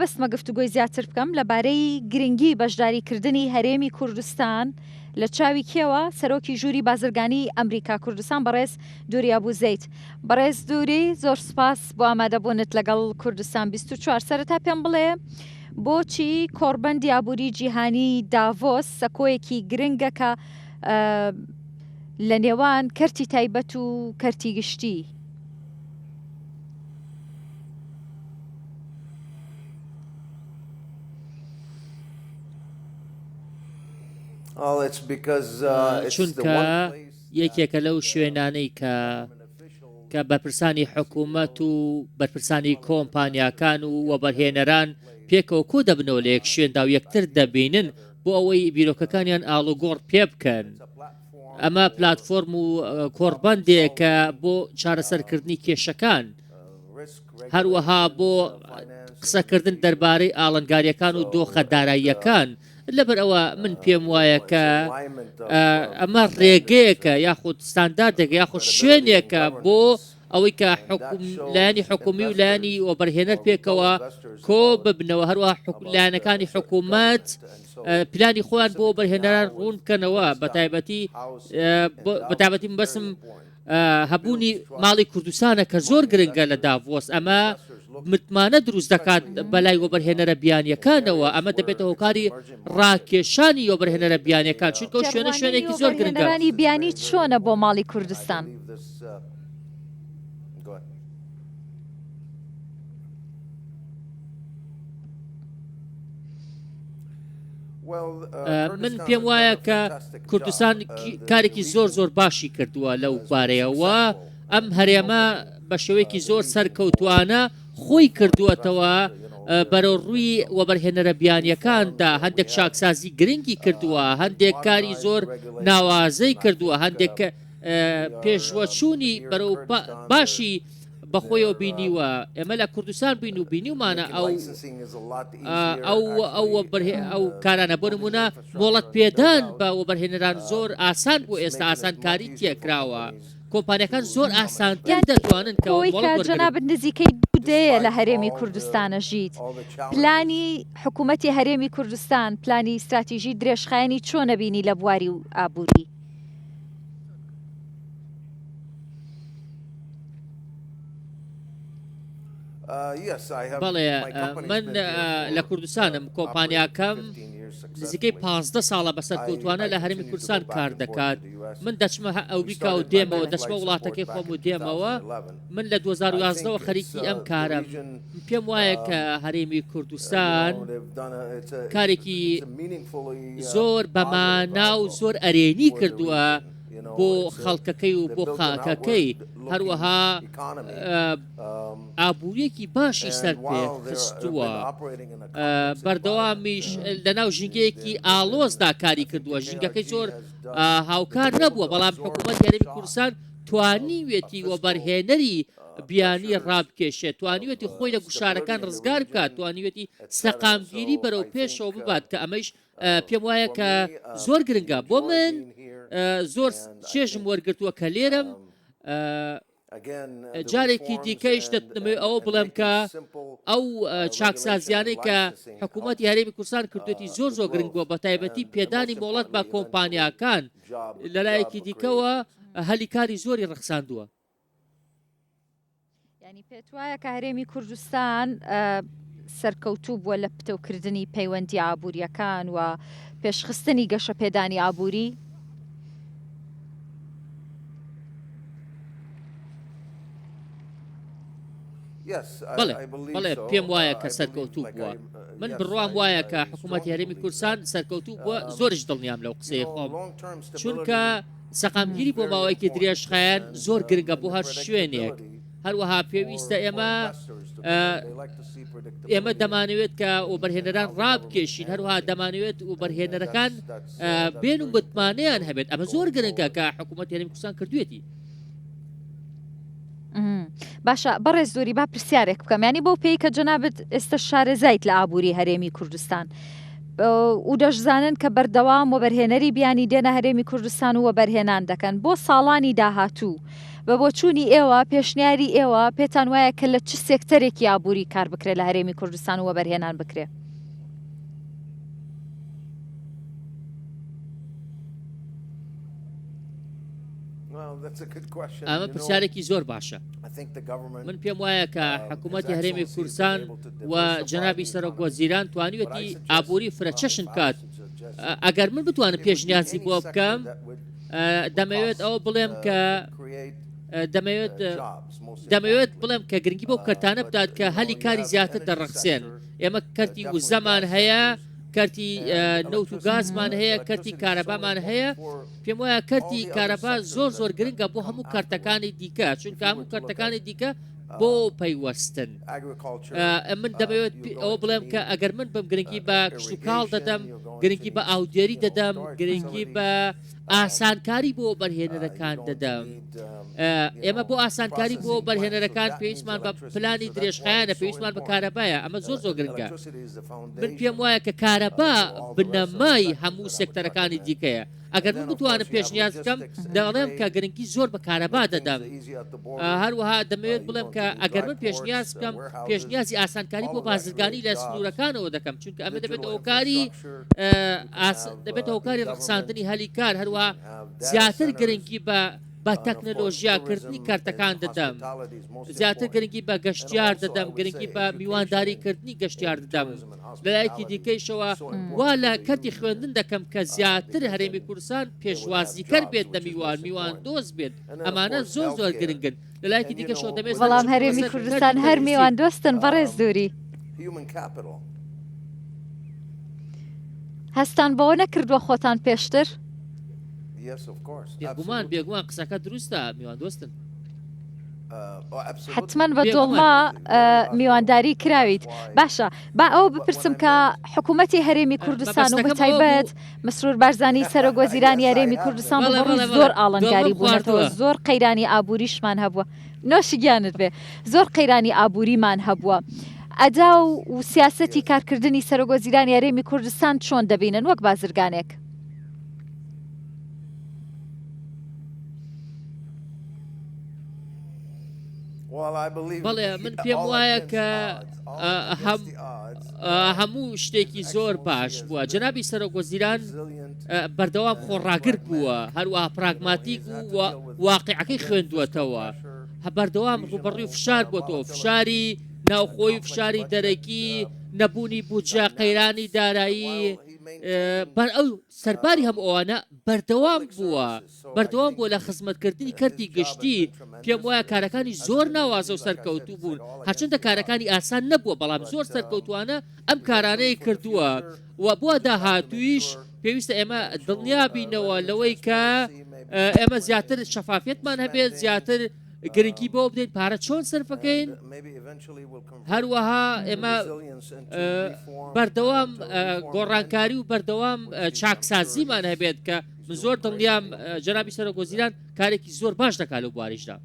مەبەستمە گفتوگۆی زیاتر بکەم لەبارەی گرنگی بەشداریکردنی هەرێمی کوردستان لە چاوی کێوە سەرۆکی ژووری بازرگانی ئەمریکا کوردستان بەڕێز دوری ئەبو زەید. بەڕێز دوری زۆر سوپاس بۆ ئامادەبوونت لەگەڵ کوردستان 24. سەرەتا پێم بڵێ بۆچی کۆڕبەندی ئابووری جیهانی داڤۆس سەکۆیەکی گرنگە کە لە نێوان کەرتی تایبەت و کەرتی گشتی؟ چونکە یەکێکە لەو شوێنانەی کە کە بەرپرسانی حکوومەت و بەرپرسانی کۆمپانیاکان و وەبەرهێنەران پێکەوە کۆ دەبنەوە لە یەک شوێندا و یەکتر دەبینن بۆ ئەوەی بیرۆکەکانیان ئاڵوگۆڕ پێ بکەن. ئەمە پلاتفۆرم و کۆڕبەندێکە بۆ چارەسەرکردنی کێشەکان، هەروەها بۆ قسەکردن دەربارەی ئاڵنگارییەکان و دۆخە داراییەکان، لەبەر ئەوە من پێم وایە کە ئەمە ڕێگەیەکە یاخود ستانداردێکە یاخود شوێنێکە بۆ ئەوەی کە لایەنی حکومی و لایەنی وەبەرهێنەر پێکەوە کۆ ببنەوە هەروە لایەنەکانی حکوومەت پلانی خۆیان بۆ بەرهێنەران ڕوون بکەنەوە بە تایبەتی بەتابەتی بەسم هەبوونی ماڵی کوردستانە کە زۆر گرنگە لە داڤۆس ئەمە متمانە دروست دەکات بەلای وەبەرهێنەرە بیانیەکانەوە ئەمە دەبێتە هۆکاری ڕاکێشانی وەبەرهێنەرە بیانیەکان چونکە ئەو شوێنە شوێنێکی زۆر گرنگە. وەبەرهێنەرانی بیانی چۆنە بۆ ماڵی کوردستان؟ من پێم وایە کە کوردستان کارێکی زۆر زۆر باشی کردووە لەو بارەیەوە ئەم هەرێمە بە شێوەیەکی زۆر سەرکەوتوانە خۆی کردووەتەوە بەرەو ڕووی وەبەرهێنەرە بیانیەکاندا هەندێک چاکسازی گرنگی کردووە هەندێک کاری زۆر ناوازەی کردووە هەندێک پێشوەچوونی بەرەو باشی بەخۆیەوە بینیوە ئێمە لە کوردستان بین و بینیومانە ئەو ئەو ئەو ئەو کارانە بۆ نمونە مۆڵەت پێدان بە وەبەرهێنەران زۆر ئاسان بۆ ئێستا ئاسانکاری تێکراوە کۆمپانیەکان زۆر ئاسانتر دەتوانن کە ئەوەی مۆڵەت کە وەرگرن. جەنابت نزیکەی دوو دەیە لە هەرێمی کوردستانە ژیت پلانی حکوومەتی هەرێمی کوردستان پلانی ستراتیژی درێژخایەنی چۆنە بینی لە بواری و ئابووری؟ بەڵێ من لە کوردستانم کۆمپانیاکەم نزیکەی 15 ساڵە بە سەرکەوتوانە لە هەرێمی کوردستان کار دەکات من دەچمە ئەوریکا و دێمەوە دەچمە وڵاتەکەی خۆم و دێمەوە من لە 2011ەوە خەریکی ئەم کارم پێم وایە کە هەرێمی کوردستان کارێکی زۆر بەمانا و زۆر ئەرێنی کردووە بۆ خەڵکەکەی و بۆ خاکەکەی هەروەها ئابووریەکی باشی سەر پێ خستووە بەردەوامیش لەناو ژینگەیەکی ئاڵۆزدا کاری کردووە ژینگەکەی زۆر هاوکار نەبووە بەڵام حکوومەت هەرێمی کوردستان توانیوێتی وەبەرهێنەری بیانی ڕابکێشێت توانیوێتی خۆی لە گوشارەکان ڕزگار بکات توانیوێتی سەقامگیری بەرەو پێشەوە ببات کە ئەمەیش پێم وایە کە زۆر گرنگە بۆ من زۆر چێژم وەرگتووە کە لێرم جارێکی دیکەیش دەتمەوێت ئەوە بڵێم کە ئەو چاکسازیانەی کە حکوومەتی هەرێمی کوردستان کردوێتی زۆر زۆر گرنگ بووە بە تایبەتی پێدانی مۆڵەت بە کۆمپانیاکان لەلایەکی دیکەوە هەلی کاری زۆری ڕەخساندووە. یانی پێت وایە کە هەرێمی کوردستان سەرکەوتوو بووە لە پتەوکردنی پەیوەندی ئابووریەکان و پێشخستنی گەشەپێدانی ئابووری؟ بەڵێ بەڵێ پێم وایە کە سەرکەوتوو بووە من بڕوام وایە کە حکوومەتی هەرێمی کوردستان سەرکەوتوو بووە زۆرش دڵنیام لەو قسەی خۆم چونکە سەقامگیری بۆ ماوەیەکی درێژخایەن زۆر گرنگە بۆ هەر شوێنێک هەروەها پێویستە ئێمە ئێمە دەمانەوێت کە وەبەرهێنەران ڕابکێشین هەروها دەمانەوێت وەبەرهێنەرەکان بێن و متمانەیان هەبێت ئەمە زۆر گرنگە کە حکوومەت هەرێمی کوردستان کردوێتی. باشە بەڕێز زۆری با پرسیارێک بکەم ینی بۆ پێی کە جەنابت ئێستا شارەزایت لە ئابووری هەرێمی کوردستان و دەشزانن کە بەردەوام وەبەرهێنەری بیانی دێنە هەرێمی کوردستان و وەبەرهێنان دەکەن بۆ ساڵانی داهاتوو. بە بۆچوونی ئێوە، پێشنیاری ئێوە، پێتان وایە کە لە چ سێکتەرێکی ئابووری کار بکرێ لە هەرێمی کوردستان و وەبەرهێنان بکرێ؟ ئەمە پرسیارێکی زۆر باشە. من پێم وایە کە حکوومەتی هەرێمی کوردستان و جەنابی سەرۆک وەزیران توانیوێتی ئابووری فرەچەشن بکات. ئەگەر من بتوانم پێشنیازی بۆ بکەم دەمەوێت ئەوە بڵێم کە دەمەوێت دەمەوێت بڵێم کە گرنگی بۆ کەرتانە بدات کە هەلی کاری زیاتر دەڕەخسێن ئێمە کەرتی وزەمان هەیە کەرتی نەوت و گازمان هەیە کەرتی کارەبامان هەیە پێم وایە کەرتی کارەبا زۆر زۆر گرنگە بۆ هەموو کەرتەکانی دیکە چونکە هەموو کەرتەکانی دیکە بۆ پەیوەستن من دەمەوێت ئەوە بڵێم کە ئەگەر من بم گرنگی بە کشتوکاڵ دەدەم گرنگی بە ئاودێری دەدەم گرنگی بە ئاسانکاری بۆ بەرهێنەرەکان دەدەم ئێمە بۆ ئاسانکاری بۆ بەرهێنەرەکان پێویستمان بە پلانی درێژخایەنە پێویستمان بە کارەبایە ئەمە زۆر زۆر گرنگە من پێم وایە کە کارەبا بنەمای هەموو سێکتەرەکانی دیکەیە ئەگەر من بتوانم پێشنیاز بکەم دەڵێم کە گرنگی زۆر بە کارەبا دەدەم هەروەها دەمەوێت بڵێم کە ئەگەر من پێشنیاز بکەم پێشنیازی ئاسانکاری بۆ بازرگانی لە سنوورەکانەوە دەکەم چونکە ئەمە دەبێت هۆکاری دەبێتە هۆکاری ڕەخساندنی هەلی کار هەروە زیاتر گرنگی بە بە تەکنەلۆژیاکردنی کەرتەکان دەدەم زیاتر گرنگی بە گەشتیار دەدەم گرنگی بە میوانداریکردنی گەشتیار دەدەم لەلایەکی دیکەیشەوە وا لە کەرتی خوێندن دەکەم کە زیاتر هەرێمی کوردستان پێشوازیکەر بێت لە میوان میوان دۆست بێت ئەمانە زۆر زۆر گرنگن لەلایەکی دیکەشەوە دەمێت بەڵام هەرێمی کوردستان هەر میوان دۆستن بەڕێز دووری. هەستان بەوە نەکردووە خۆتان پێشتر؟ بێگومان بێگومان قسەکە دروستە میوان دۆستن. حتمما بە دۆڵما میوانداری کراویت باشە با ئەوە بپرسم کە حکوومەتی هەرێمی کوردستان و بەتایبەت مسرور بارزانی سەرۆک وەزیرانی هەرێمی کوردستان ڕووبەڕووی زۆر ئاڵنگاری بوونەتەوە زۆر قەیرانی ئابووریشمان هەبووە نۆشی گیانت بێ زۆر قەیرانی ئابووریمان هەبووە ئەدا و سیاسەتی کارکردنی سەرۆک وەزیرانی هەرێمی کوردستان چۆن دەبینن وەک بازرگانێک؟ بەڵێ من پێم وایە کە هەموو شتێکی زۆر باش بووە جەنابی سەرۆک وەزیران بەردەوام خۆڕاگر بووە هەروەها پراگماتیک و واقعەکەی خوێندووەتەوە بەردەوام ڕوبەڕووی فشار بۆتەوە فشاری ناوخۆی فشاری دەرەکی نەبوونی بودجە قەیرانی دارایی بەر ئەو سەرباری هەموو ئەوانە بەردەوام بووە بەردەوام بووە لە خزمەتکردنی کەرتی گشتی، پێم وایە کارەکانی زۆر ناوازە و سەرکەوتوو بوون، هەرچەندە کارەکانی ئاسان نەبووە، بەڵام زۆر سەرکەوتووانە ئەم کارانەی کردووە و بۆ داهاتوویش پێویستە ئێمە دڵنیا بینەوە لەوەی کە ئێمە زیاتر شەفافیەتمان هەبێت، زیاتر گرنگی بەوە بدەین پارە چۆن سەرفەکەین، هەروەها ئێمە بەردەوام گۆڕانکاری و بەردەوام چاکسازیمان هەبێت کە من زۆر دڵنیام جەنابی سەرۆک وەزیران کارێکی زۆر باش دەکات لەو بواریشدا.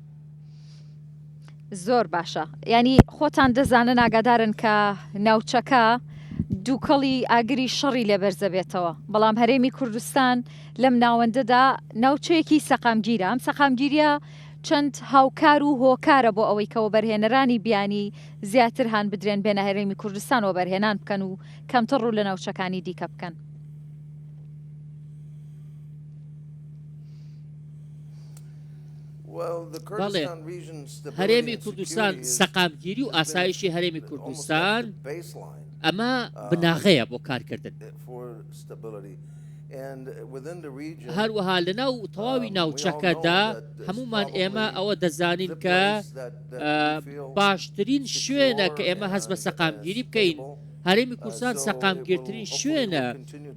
زۆر باشە ینی خۆتان دەزانن ئاگادارن کە ناوچەکە دووکەڵی ئاگری شەڕی لێ بەرزەبێتەوە بەڵام هەرێمی کوردستان لەم ناوەندەدا ناوچەیەکی سەقامگیرە ئەم سەقامگیریە چەند هاوکار و هۆکارە بۆ ئەوەی کە وەبەرهێنەرانی بیانی زیاتر هان بدرێن بێنە هەرێمی کوردستان وەبەرهێنان بکەن و کەمتر ڕوو لە ناوچەکانی دیکە بکەن. بەڵێ هەرێمی کوردستان سەقامگیری و ئاسایشی هەرێمی کوردستان ئەمە بناغەیە بۆ کارکردن. هەروەها لەناو تەواوی ناوچەکەدا هەمومان ئێمە ئەوە دەزانین کە باشترین شوێنە کە ئێمە هەست بە سەقامگیری بکەین هەرێمی کوردستان سەقامگیرترین شوێنە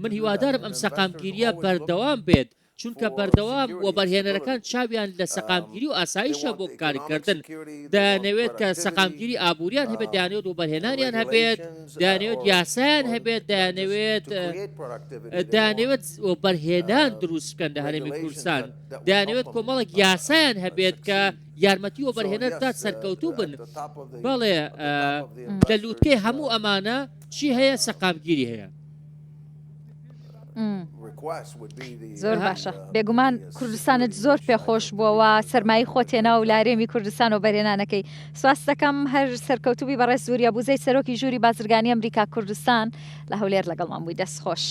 من هیوادارم ئەم سەقامگیریە بەردەوام بێت چونکە بەردەوام وەبەرهێنەرەکان چاویان لە سەقامگیری و ئاسایشە بۆ کارکردن، دەیانەوێت کە سەقامگیری ئابووریان هەبێت، دەیانەوێت وەبەرهێنانیان هەبێت، دەیانەوێت یاسایان هەبێت، دەیانەوێت دەیانەوێت وەبەرهێنان دروست بکەن لە هەرێمی کوردستان، دەیانەوێت کۆمەڵێک یاسایان هەبێت کە یارمەتی وەبەرهێنەر بدات سەرکەوتوو بن. بەڵێ لە لووتکەی هەموو ئەمانە چی هەیە؟ سەقامگیری هەیە. زۆر باشە بێگومان کوردستانت زۆر پێخۆش بووە و سەرمایەی خۆت هێنا و لە هەرێمی کوردستان و بەرێنانەکەی سواست دەکەم هەر سەرکەوتوبی بەڕێز زوریا بوزەی سەرۆکی ژووری بازرگانی ئەمریکا کوردستان لە هەولێر لەگەڵمان بووی دەست خۆش.